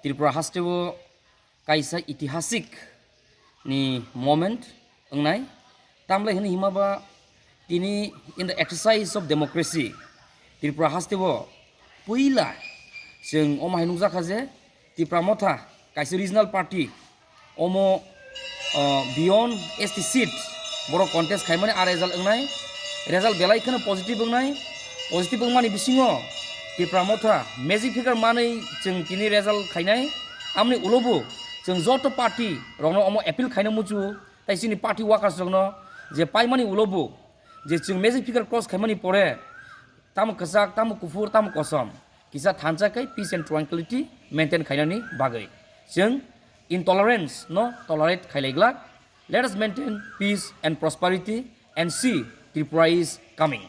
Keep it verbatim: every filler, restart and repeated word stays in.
Tripura hasteo kaisa itihasik ni moment wngnai. Tamle hwnwi hima ba tini in the exercise of democracy Tripura hasteo puila chwng omo hai nukjakha je Tipra Motha kaisa regional party omo, uh, beyond S T seat borok contest khaimani a result wngnai. Result belai kheno positive wngnai. Positive wngmani bisingo Tipra Motha magic figure manwi chwng tini result khainai. Amni ulobo chwng joto party rokno omo appeal khaina muchungo. Tai chini party workers rokno je paimani ulobo je chwng magic figure cross khaimani pore tamo kwchak, tamo kuphur, tamo kosom kisa thansa khe peace and tranquility maintain khainani bagwi chwng intolerance no tolerate khailaiglak. Let us maintain peace and prosperity and see Tripura is coming.